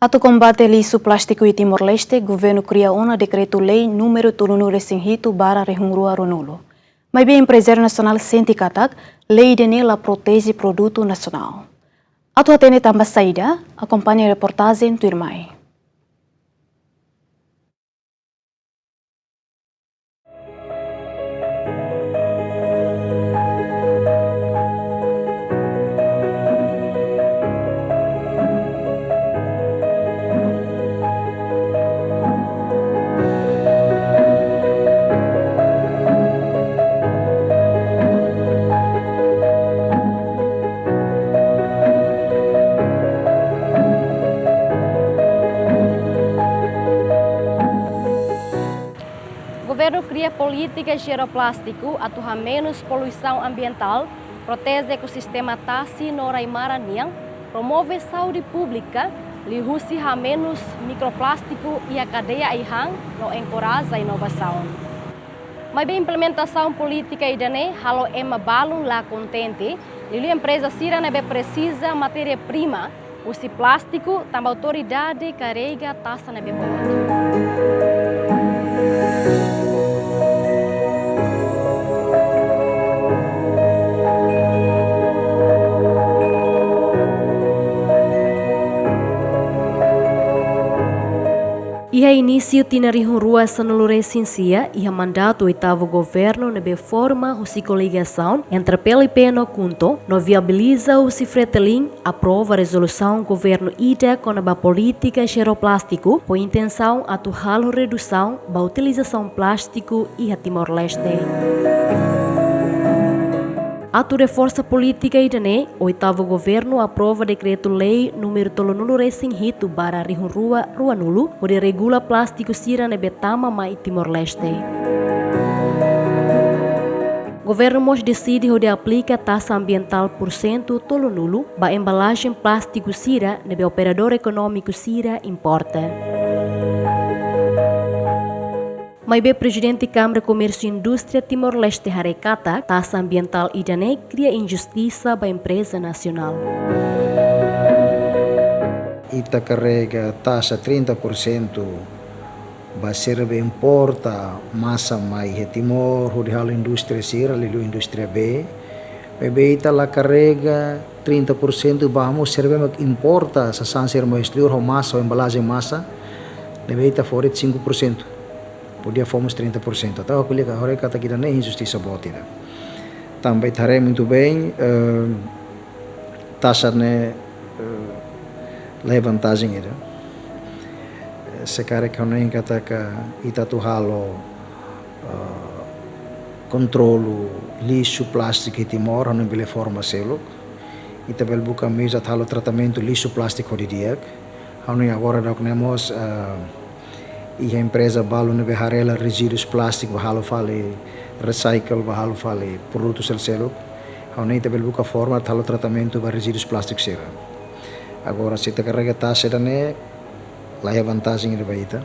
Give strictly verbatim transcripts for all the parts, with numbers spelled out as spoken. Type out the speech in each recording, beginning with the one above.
Atu kombate lixu plástiku iha Timor-Leste, governu kria ona Dekretu-Lei númeru tolunulu-resin-hitu barra rihun rua ruanulu. Maibé emprezáriu nasionál sente katak lei ida-ne'e la proteje produtu nasionál. Atu hatene tanba saida, akompaña reportajen tuirmai. Governu kria polítika zero plástiku atu hamenus poluisaun ambientál, proteje ekosistema tasi no rai-maran nian, promove saúde públika, liuhusi hamenus mikroplástiku iha kadeia ai-han no enkoraja inovasaun. Maibé implementasaun polítika ida-ne'e halo ema balun la kontente, liuliu empreza sira ne'ebé presiza matéria-prima husi plástiku, tanba autoridade karrega taxa ne'ebé boot. Iha inísiu tinan rihun rua sanulu-resin-sia, iha mandatu oitavu governu ne'ebé forma husi koligasaun entre PLP no KHUNTO, no viabiliza husi Fretilin, aprova rezolusaun governu ida kona-ba polítika zero plástiku, ho intensaun atu halo redusaun ba utilizasaun plástiku iha Timor-Leste. Atu reforsa polítika ida-ne'e, oitavu governu aprova Dekretu-Lei númeru tolunulu-resin-hitu barra rihun rua ruanulu, hodi regula plástiku sira ne'ebé tama mai Timor-Leste. Governu mós deside hodi aplika taxa ambientál pursentu tolunulu ba embalajen plástiku sira ne'ebé operadór ekonómiku sira importa. Maibé Prezidente Kámara Komérsiu Indústria Timor-Leste haree katak taxa ambientál ida-ne'e kria injustisa ba empreza nasionál. Ita karrega taxa trinta por cento ba sira ne'ebé importa masa mai iha Timor, hodi halo indústria sira, liuliu indústria bee. Maibé ita la karrega trinta por cento ba mós sira ne'ebé mak importa sasán sira mai husi liur ho masa, ho embalajen masa, ne'ebé ita fó de'it cinco por cento. Podia fó mós trinta por cento. Entaun, ha'u ko'alia katak, haree katak ida-ne'e injustisa boot ida. Tanba ita haree muito bem, eh, taxa ne'e, eh, la iha vantajen ida. Eh, se karik hanoin katak ita atu halo, eh, kontrolu lixu plástiku iha Timor, hanoin bele forma seluk. Ita bele buka meius atu halo tratamentu lixu plástiku ho di'ak. Hanoin agora daudaun ne'e mós, eh, iha empreza balu ne'ebé haree hela rezíduus plástiku ba halo fali recycle, ba halo fali produtu seluk-seluk. Hanoin ita bele buka forma atu halo tratamentu ba rezíduus plástiku sira. Agora, se ita karrega taxa ida-ne'e, la iha vantajen ida ba ita.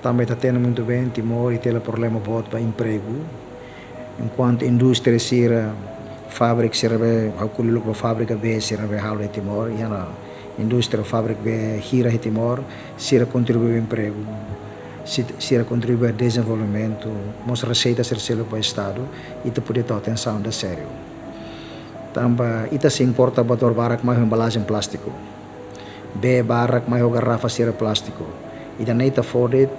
Tanba ita hatene muito bem, Timor ita iha problema boot ba empregu. Enkuantu indústria sira, fábrika sira ne'ebé, ha'u ko'alia uluk ba fábrika bee sira ne'ebé halo iha Timor, iha ona indústria fábrika bee hira iha Timor, sira kontribui ba empregu, si-, sira kontribui ba dezenvolvimentu, mós reseita sira selu ba Estadu, ita podia tau atensaun ida sériu. Tanba ita sei importa buat barak mai ho embalajen plástiku. Bee barak mai ho garrafa sira plástiku. Ida-ne'e ita fó de'it,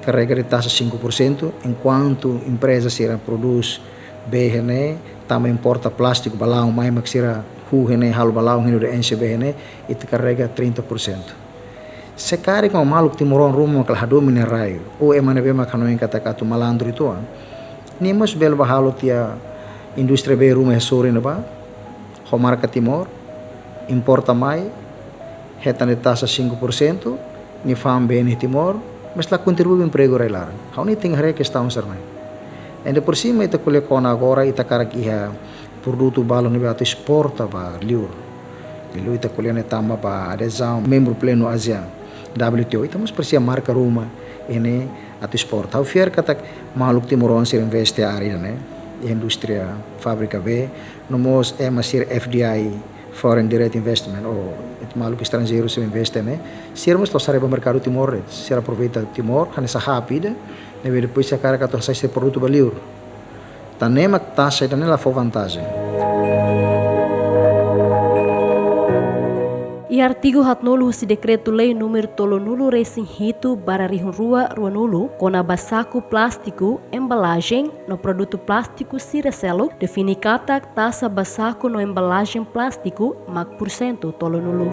karrega de'it taxa cinco por cento, enkuantu empreza sira prodús bee iha ne'e, tama importa plástiku balun mai mak sira huu iha ne'e halo balun iha ne'e hodi enxe bee iha ne'e, ita karrega trinta por cento. Se karik mak maluk timoroan ruma mak la hadomi nia rai, ou ema ne'ebé mak hanoin katak atu malandru uitoan, nia mós bele bá halo tiha indústria bee ruma iha sorin ne'ebá, ho marka Timor, importa mai, hetan de'it taxa cinco por cento, nia fa'an bee iha Timor, mas la kontribui ba empregu rai-laran. Ha'u-nia tenke haree kestaun sira-ne'e. Ainda por cima ita ko'alia kona agora, ita hakarak iha produtu balu ne'ebé atu esporta ba liur. Liuliu ita ko'alia ne'e tanba ba adezaun membru plenu ASEAN, W T O. Ita mós presiza marka ruma iha ne'e atu esporta. Ha'u fiar katak maluk timoroan sira investe iha área ne'e, iha indústria fábrika bee, no mós ema sira F D I, Foreign Direct Investment, ou Maluk estranjeiru sira investe ne'e, sira mós la'ós haree ba merkadu Timor de'it, sira aproveita Timor, hanesan hub ida, ne'ebé depois sira hakarak atu hasai sira-nia produtu ba liur. Tan ne'e mak taxa ida-ne'e la fó vantajen. Iha artigu haatnulu husi Dekretu-Lei númeru tolunulu-resin-hitu barra rihun rua ruanulu, kona-ba saku plástiku, embalajen, no produtu plástiku sira seluk, define katak taxa ba saku no embalajen plástiku mak pursentu tolunulu.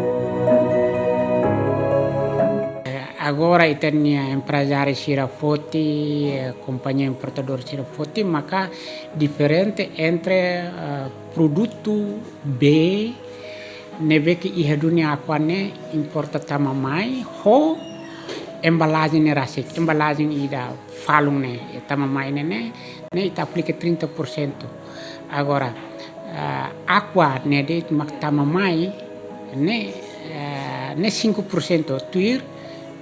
Eh, agora ita-nia emprezáriu sira foti, eh, kompañia importadór sira foti, maka diferente entre, eh, produtu bee ne'ebé ke iha duni Aqua ne'e importa tama mai ho embalajen ne'e rasik, embalajen ida falun ne'e, tama mai ne'e, ne'e, ne'e ita aplika trinta por cento. Agora, ah, Aqua ne'e de'it mak tama mai ne'e, eh, ne'e cinco por cento tuir,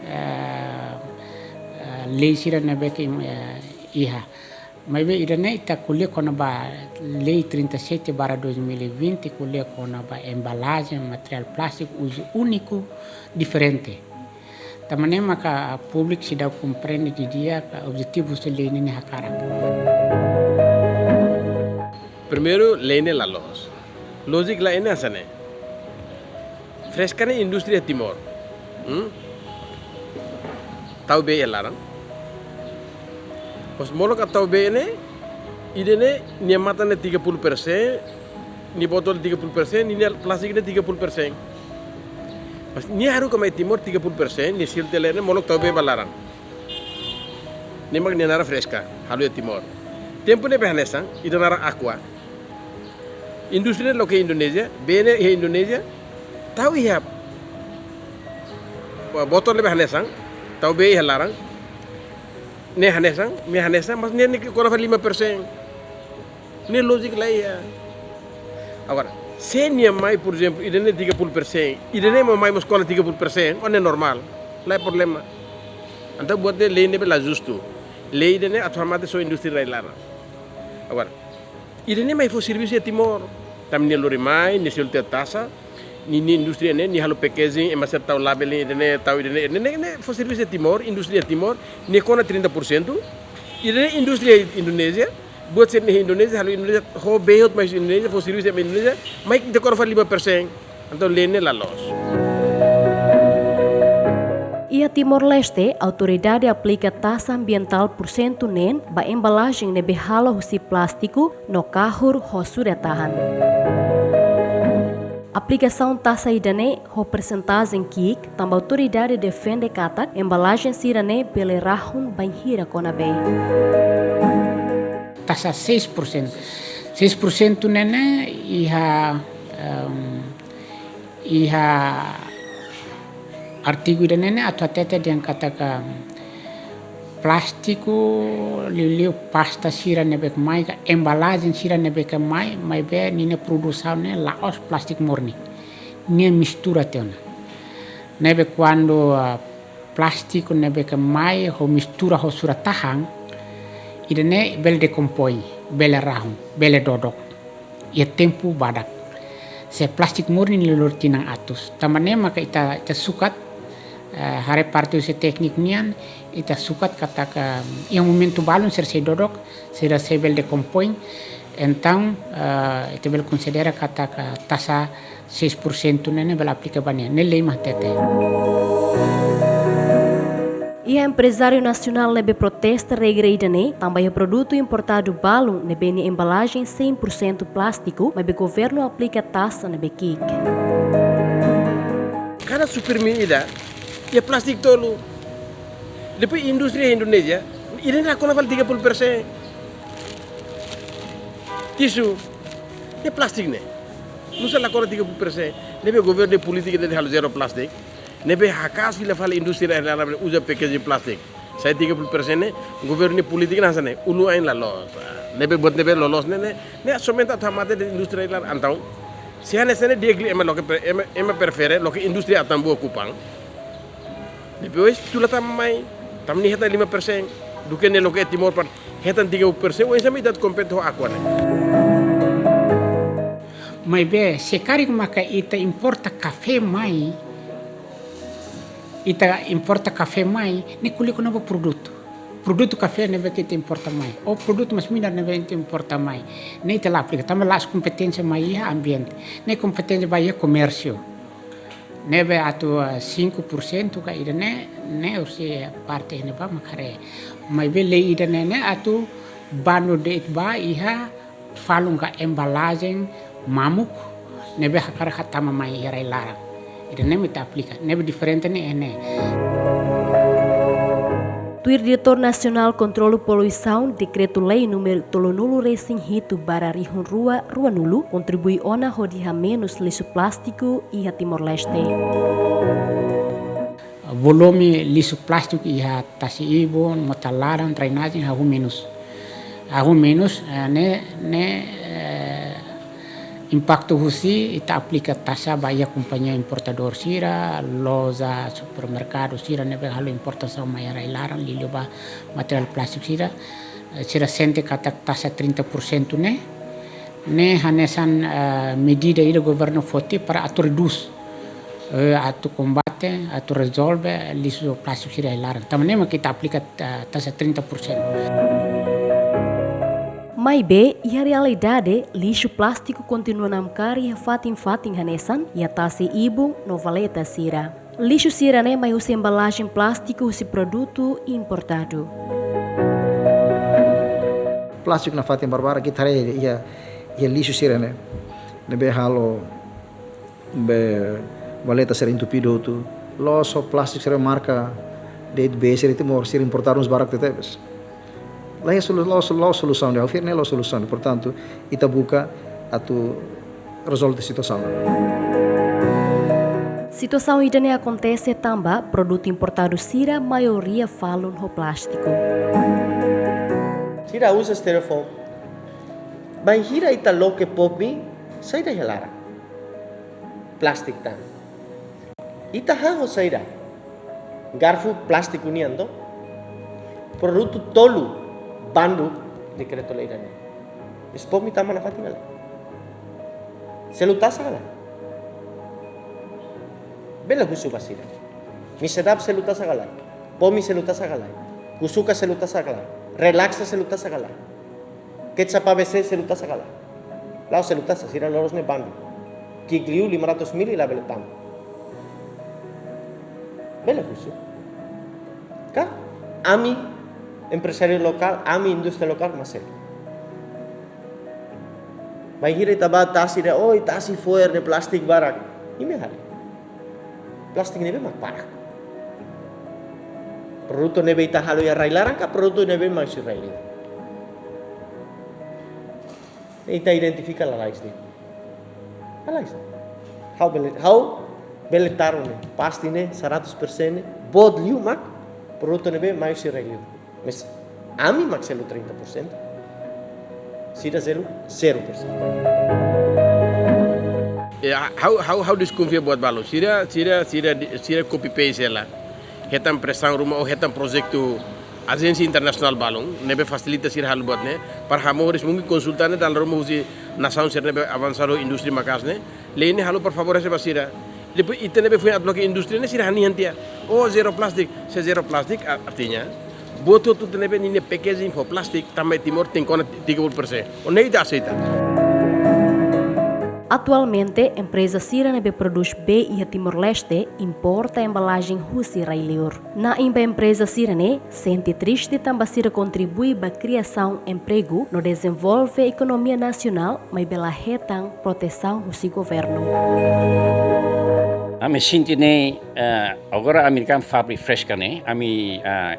eh, eh, lei sira ne'ebé ke, eh, iha. Maibé ida-ne'e ita ko'alia kona-ba Lei trinta e sete barra dois mil e vinte, ko'alia kona-ba embalajen, materiál plástiku uzu úniku, diferente. Tan ne'e maka públiku seidauk komprende didi'ak objetivu husi lei ne'e nia hakarak. Primeiru, lei ne'e la loos. Lójika lei ne'e hanesan ne'e. Freska ne'e indústria Timor. Hmm? Tau bee iha laran. Depois molok atu tau bee ne'e, ida-ne'e nia matan ne'e tiga puluh persen, nia botol tiga puluh persen, nia plástiku ne'e tiga puluh persen. Mas nia haruka mai Timor tiga puluh persen, nia selu tiha lai ne'e molok tau bee ba laran. Ne'e mak nia naran Freska, halo iha Timor. Tempu ne'ebé hanesan, ida naran Aqua. Indústria ne'e loke Indonézia, bee ne'e iha Indonézia, tau iha botol ne'ebé hanesan, tau bee iha laran, ne'e hanesan, ne'e hanesan, mas ne'e, ne'e kona fali lima persen. Ne'e lójika lei iha. Agora, se nia mai, por ezemplu, ida-ne'e tiga puluh persen, ida-ne'e mak mai mós kona tiga puluh persen, oh ne'e normál, la iha problema. Entaun buat ne'e lei ne'ebé la justu. Lei ida-ne'e atu hamate só indústria rai-laran. Agora, ida-ne'e mai fó servisu iha Timor. Tanba nia lori mai, nia selu tiha taxa, nia, nia indústria ne'e, nia halo packaging, ema sira tau label ida-ne'e, tau ida-ne'e, ne'e, ne'e, ne'e fó servisu iha Timor, indústria Timor, nia kona trinta por cento. Ida-ne'e indústria Indonézia, buat sira ne'e Indonézia, halo Indonézia, ho bee hotu mai Indonézia, fó servisu iha Indonézia, mai ita kona fali lima persen. Entaun lei ne'e la loos. Iha Timor-Leste, autoridade aplika taxa ambientál pursentu neen ba embalajen ne'ebé halo husi plástiku no kahur ho sura-tahan. Aplikasaun taxa ida-ne'e ho persentajen ki'ik, tanba autoridade defende katak embalajen sira-ne'e bele rahun bainhira kona bee. Taxa seis por cento. Seis por cento ne'e ne'e iha, em, iha artigu ida-ne'e ne'e atu hatete dehan katak plástiku, liuliu pasta sira ne'ebé ke mai ka embalajen sira ne'ebé ke mai, maibé ninia produsaun ne'e la'ós plástiku murni. Nia mistura tiha ona. Ne'ebé kuandu, ah, plástiku ne'ebé ke mai ho mistura ho sura-tahan, ida-ne'e bele dekompõe, bele rahun, bele dodok iha tempu badak. Se plástiku murni nia lori tinan atus. Tanba ne'e maka ita, ita sukat, eh, haree parte husi tékniku nian, ita sukat katak iha momentu balun sira sei dodok, sira sei bele dekompõe. Entaun, eh, ita bele konsidera katak taxa seis por cento ne'e ne'e bele aplika ba nia, ne'e lei mak hatete. Iha emprezáriu nasionál ne'ebé protesta regra ida-ne'e, tanba iha produtu importadu balun ne'ebé nia embalajen cem por cento plástiku, maibé governu aplika taxa ne'ebé ki'ik. Kada supermi ida iha plástiku tolu. Depois indústria Indonézia, ida-ne'e la kona fali tiga puluh persen. Tisu, ne'e plástiku ne'e. Nusá la kona tiga puluh persen. Ne'ebé governu nia polítika ida halo zero plastic. Ne'ebé haka'as fila fali indústria rai-laran uza packaging plástiku. Sai tiga puluh persen ne'e, governu nia polítika hanesan ne'e, uluk ain la loos. Ne'ebé buat ne'ebé loloos ne'e, ne'e, ne'e somente atu hamate de'it indústria rai-laran. Entaun, se hanesan ne'e di'ak liu ema loke pre-, ema, ema prefere loke indústria atan-boot okupa. Depois, tula tama mai, tama nia hetan lima persen, duké nia loke Timor para hetan tiga puluh persen, oinsá mak ita atu kompete ho Aqua ne'e. Maibé, se karik maka ita importa kafé mai, ita importa kafé mai, ne'e ko'alia kona-ba produtu. Produtu kafé ne'ebé ke ita importa mai. Ou produtu masin-midar ne'ebé ita importa mai. Ne'e ita la aplika, tanba la'ós kompeténsia mai iha ambiente. Ne'e kompeténsia ba iha komérsiu. Ne'ebé atu, eh, cinco por cento ka ida-ne'e, ne'e husi parte ne'ebá mak haree. Maibé lei ida-ne'e ne'e atu bandu de'it ba iha falun ka embalajen mamuk ne'ebé hakarak hatama mai iha rai-laran. Ida-ne'e mak ita aplika, ne'ebé diferente ne'e ne'e. Tuir Diretór Nasionál Kontrolu Poluisaun, Dekretu-Lei númeru tolunulu-resin-hitu barra rihun rua ruanulu kontribui ona hodi hamenus lixu plástiku iha Timor-Leste. Volume lixu plástiku iha tasi-ibun, mota laran, drenajen, hahú menus. Hahú menus, eh, ne'e, ne'e, eh, impaktu husi ita aplika taxa ba iha kompañia importadór sira, loja, supermerkadu sira ne'ebé halo importasaun mai iha rai-laran, liuliu ba materiál plástiku sira, eh, sira sente katak taxa trinta por cento ne'e, ne'e hanesan, eh, medida ida governu foti para atu redús, eh, atu kombate, atu rezolve lixu plástiku sira iha rai-laran. Tanba ne'e mak ita aplika, eh, taxa trinta por cento. Maibé, iha realidade, lixu plástiku kontinua namkari iha fatin-fatin hanesan iha tasi-ibun no valeta sira. Lixu sira-ne'e mai husi embalajen plástiku husi produtu importadu. Plástiku nafatin barbarak ita haree iha, iha lixu sira-ne'e. Ne'ebé halo be valeta sira entupidu hotu. La'ós só plástiku sira marka de'it B sira Timor, sira importadu mós barak tebetebes. Laiha solu-, la'ós, la'ós solusaun ida, ha'u fiar ne'e la'ós solusaun ida. Portantu, ita buka atu rezolve situasaun. Situasaun ida-ne'e akontese tanba produtu importadu sira maioria falun ho plástiku. Sira uza styrofoam. Bainhira ita loke pop-mie, saida iha laran? Plástiku tan. Ita han ho saida? Garfu plástiku nian to? Produtu tolu bandu dekretu-lei ida-ne'e. Maibé pop-mie tama nafatin ka lae? Selu taxa ka lae? Bele husu ba sira. Mie Sedaap selu taxa ka lae? Pop-mie selu taxa ka lae? Kusuka selu taxa ka lae? Relaxa selu taxa ka lae? Ketsap A B C selu taxa ka lae? La'ós selu taxa, sira loloos ne'e bandu. Ki'ik liu lima ratus mili labele tama. Bele husu. Ka? Ami emprezáriu lokál, ami indústria lokál, mak selu. Bainhira ita bá tasi dehan, oi, tasi fo'er ne'e plástiku barak. Imi haree. Plástiku ne'ebé mak barak? Produtu ne'ebé ita halo iha rai-laran ka produtu ne'ebé mai husi rai-liur? Ita identifika lalais de'it. Lalais. Ha'u bele, ha'u bele taru ne'e, pasti ne'e seratus persen ne'e, boot liu mak produtu ne'ebé mai husi rai-liur. Maibé ami mak selu trinta por cento. Sira selu zero por cento. Ya, ha'u, ha'u, ha'u deskonfia buat balun. Sira, sira, sira, sira copy paste hela. Hetan presaun ruma ou hetan projetu ajénsia internasionál balun ne'ebé fasilita sira halo buat ne'e. Para hamoris mungkin konsulta ne'e dala ruma husi nasaun sira ne'ebé avansadu indústria maka'as ne'e. Lei ne'e halo para favorese ba sira. Depois ita ne'ebé foin atu loke indústria ne'e sira hanoin tiha. Oh, zero plastik, se zero plastik, a-, artinya buat hotu-hotu ne'ebé ninia packaging fó plastik, tanba Timor tenke kona tiga puluh persen. Ou ne'e ita aseita? Atualmente, empreza sira ne'ebé prodús bee iha Timor-Leste importa embalajen husi rai-liur. Na'in ba empreza sira-ne'e sente triste tanba sira kontribui ba kriasaun empregu no dezenvolve ekonomia nasionál, maibé la hetan protesaun husi governu. Ami sente ne'e, eh, agora ami kan fabrik freska ne'e, ami, eh,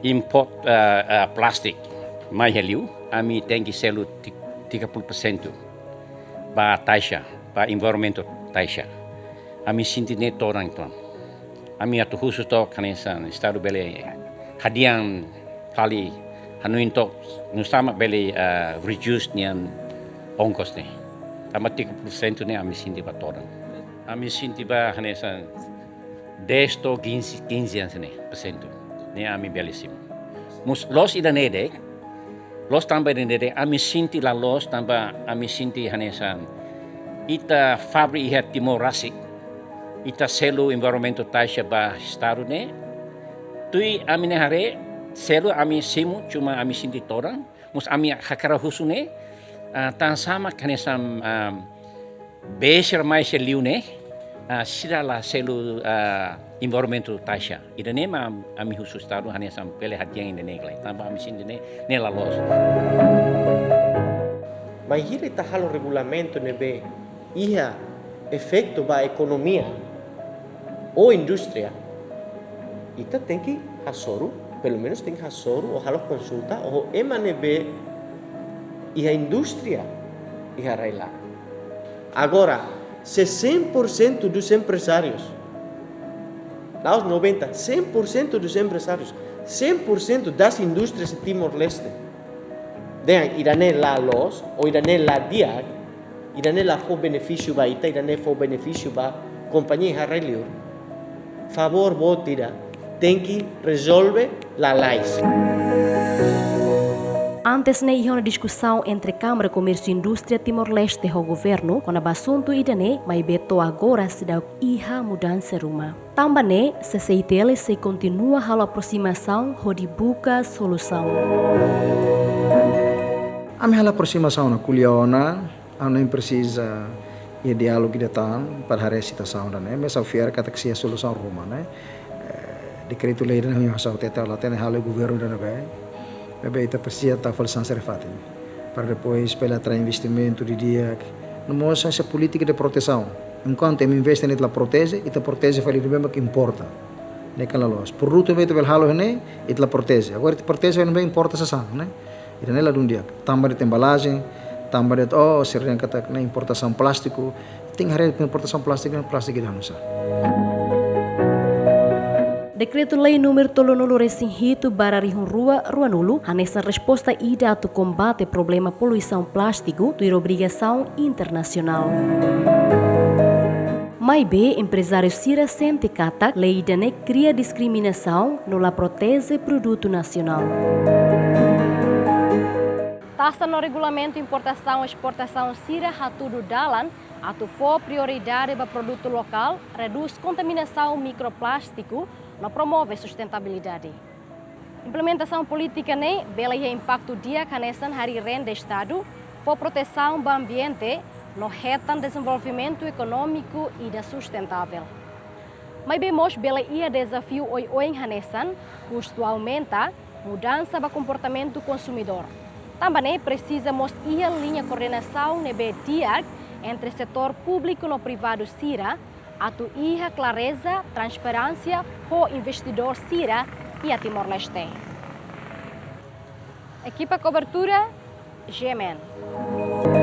import, eh, eh, plastik mai iha liur, ami tenke selu ti-, tiga puluh persen ba taxa, ba environmental taxa. Ami sente ne'e todan uitoan. Ami atu husu took hanesan Estadu bele hadi'a fali hanoin took nu'usá mak bele, eh, reduce nian ongkos ne'e. Tanba tiga puluh persen ne'e ami sente ba todan. Ami sente ba hanesan dez to'o quinze, quinze hanesan ne'e, persentu. Ne'e ami bele simu. Maibé loos ida-ne'e de'it, loos tanba ida-ne'e de'it, ami sente la loos tanba ami sente hanesan Ita fabrik iha Timor rasik, ita selu environmental taxa ba Estadu ne'e. Tuir ami-nia haree, selu ami simu, cuma ami sente todan, mas ami hakarak husu ne'e, ah, tansá mak hanesan, ah, bee sira mai husi liu ne'e, ah, sira la selu, ah, environmental taxa. Ida-ne'e mak ami husu Estadu hanesan bele hadi'a ida-ne'e lai. Tanba ami sente ne'e, ne'e la loos. Bainhira ita halo regulamentu ne'ebé iha efeitu ba ekonomia ou indústria, ita tenke hasoru, pelumenus tenke hasoru ou halo konsulta ho ema ne'ebé iha indústria iha rai-laran. Agora, se cem por cento dos empresários, não, noventa, cem por cento dos empresários, cem por cento das indústrias de Timor-Leste, dehan ida-ne'e la loos, ou ida-ne'e la di'ak, ida-ne'e la fó benefísiu ba ita, ida-ne'e fó benefísiu ba kompañia iha rai-li'ur, favór boot ida, tenke rezolve lalais. Antes ne'e iha ona diskusaun entre Kámara Komérsiu Indústria Timor-Leste ho governu kona-ba asuntu ida-ne'e, maibé to'o agora seidauk iha mudansa ruma. Tanba ne'e, C C I T L sei kontinua halo aprosimasaun hodi buka solusaun. Ami halo aprosimasaun ona, ko'alia ona, ami presiza iha diálogu ida tan para haree situasaun ida-ne'e, mas ha'u fiar katak sei iha solusaun ruma, ne'e. Eh, dekretu-lei ida-ne'e ha'u hatete, la hatene halo governu ida-ne'ebé. Ne'ebé ita presiza tau fali saida sira fatin. Para depois bele atrai investimentu didi'ak. No mós hanesan polítika de protesaun. Enkuantu ema investe ne'e ita la proteje, ita proteje fali ne'ebé mak importa. Ne'e kan la loos. Produtu ne'ebé ita bele halo ne'e, ita la proteje. Agora ita proteje ne'ebé importa sasán, ne'e. Ida-ne'e ladún di'ak. Tanba de'it embalajen, tanba de'it, oh, sira dehan katak ne'e importasaun plástiku, tenke haree importasaun plástiku, plástiku ida hanusá. Dekretu-lei númeru tolunulu-resin-hitu barra rihun rua ruanulu hanesan resposta ida atu kombate problema poluisaun plástiku tuir obrigasaun internasionál. Maibé emprezáriu sira sente katak lei ida-ne'e kria diskriminasaun no la proteje produtu nasionál. Taxa no regulamentu importasaun esportasaun sira hatudu dalan atu fó prioridade ba produtu lokál, redús kontaminasaun mikroplástiku no promove sustentabilidade. Implementasaun polítika ne'e bele iha impaktu di'ak hanesan harii rende Estadu, fó protesaun ba ambiente no hetan dezenvolvimentu ekonómiku ida sustentavel. Maibé mós bele iha dezafiu oioin hanesan, kustu aumenta, mudansa ba komportamentu konsumidór. Tanba ne'e presiza mós iha liña koordenasaun ne'ebé di'ak entre setór públiku no privadu sira, atu iha klareza, transparénsia ho investidór sira iha Timor-Leste. Ekipa kobertura, G M N.